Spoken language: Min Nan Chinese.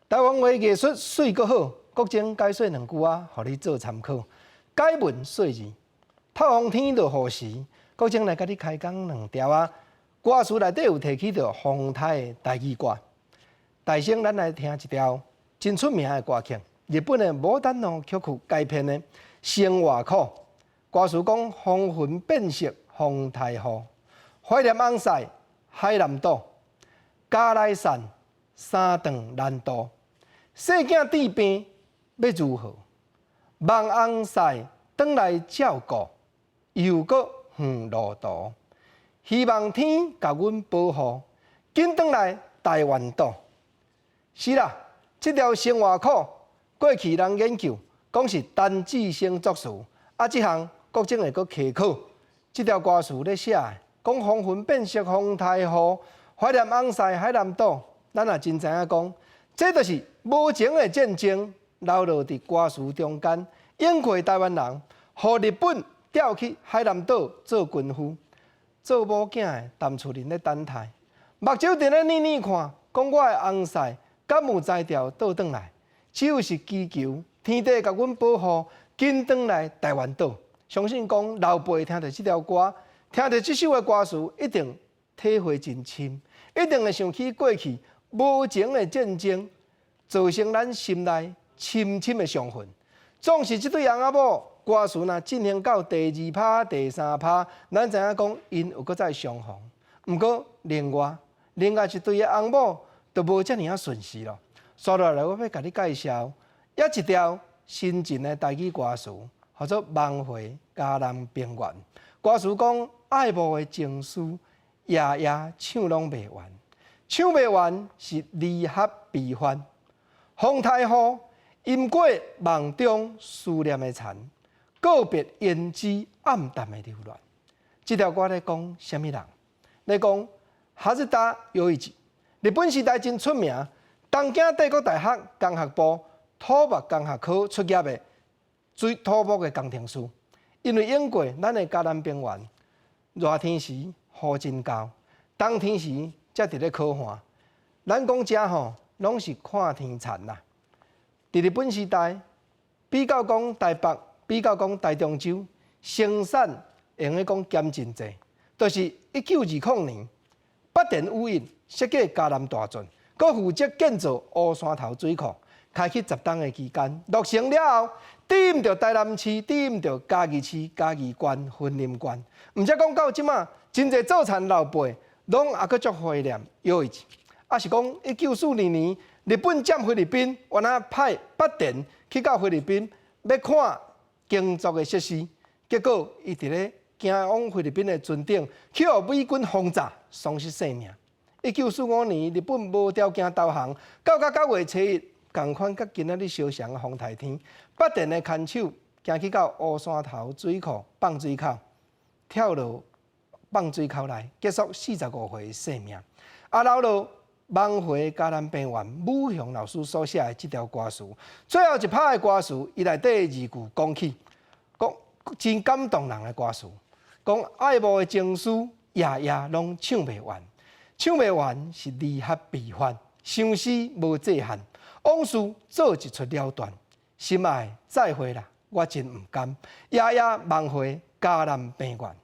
台灣話藝術媠閣好，國珍解說兩句仔，予你做參考。解文說字，透風天落雨時，國珍來佮你開講兩條仔。歌詞內底有提起著風颱的台語歌。大先咱來聽一條真出名的歌曲，日本的牡丹路曲庫改編的《生活苦》。歌詞講風雲變色，風颱雨，懷念翁婿海南島，家來散三頓難度，細囝治病欲如何？望翁婿轉來照顧，又閣遠路途。希望天共阮保護，緊轉來台灣島。是啦，這條生活苦過去人研究講是陳至昇作詞，啊，這項國珍會閣稽考。這條歌詞咧寫的，講風雲變色，風颱雨，懷念翁婿海南島。咱也真知影講，這就是無情的戰爭留落佇歌詞中間，湧過台灣人，予日本調去海南島做軍夫。做某囝的踮厝裡咧等待，目睭佇咧抿抿看，講我的翁婿敢有才調倒轉來？只有是祈求天帝共阮保護，緊轉來台灣島。相信講老輩聽著這條歌，聽著這首的歌詞，一定體會真深，一定會想起過去無情的戰爭，造成咱心內深深的傷痕。總是這對翁仔某。歌詞若進行到第二拍、第三拍，咱知影講𪜶有閣再相逢。毋過另外另外一對的翁某就無遮爾仔順勢囉。紲落來，我欲共你介紹猶一條深情的台語歌詞，號做《夢回嘉南平原》。歌詞講愛慕的情思，夜夜唱攏袂完，唱袂完是離合悲歡。風颱雨，淹過夢中思念的田。告別胭脂暗淡的留戀，這條歌咧講啥物人？咧講哈日達有一日本時代真出名，東京帝國大學工學部土木工學科出業的水土木的工程師。因為湧過咱的嘉南平原，熱天時雨真厚，冬天時才佇咧苦旱。咱講遮吼，攏是看天田啦。佇日本時代，比較講台北。比較講台中州生產會用得講減真濟，就是1920年，八田與一設計嘉南大圳，閣負責建造烏山頭水庫，開啟10冬的期間，落成了後，抵毋著台南市，抵毋著嘉義市、嘉義縣、雲林縣。毋才講到這馬，真濟做田老輩攏猶閣足懷念有一，抑是講1942年，日本佔菲律賓，原來派八田去到菲律賓欲看耕作的設施，結果伊佇咧行往菲律賓的船頂，去予美軍轟炸，喪失性命。1945年，日本無條件投降，到甲9月初1，仝款佮今仔日相像的風颱天，八田的牽手行去到烏山頭水庫放水口，跳落放水口內，結束45歲的生命。啊，留落夢回嘉南平原，武雄老師所寫的這條歌詞，最後一拍的歌詞，伊內底的字句講起，講真感動人的歌詞，講愛慕的情思，夜夜攏唱袂完，唱袂完是離合悲歡，相思無界限，往事做一出了斷，心愛再會啦，我真毋甘，夜夜夢回嘉南平原。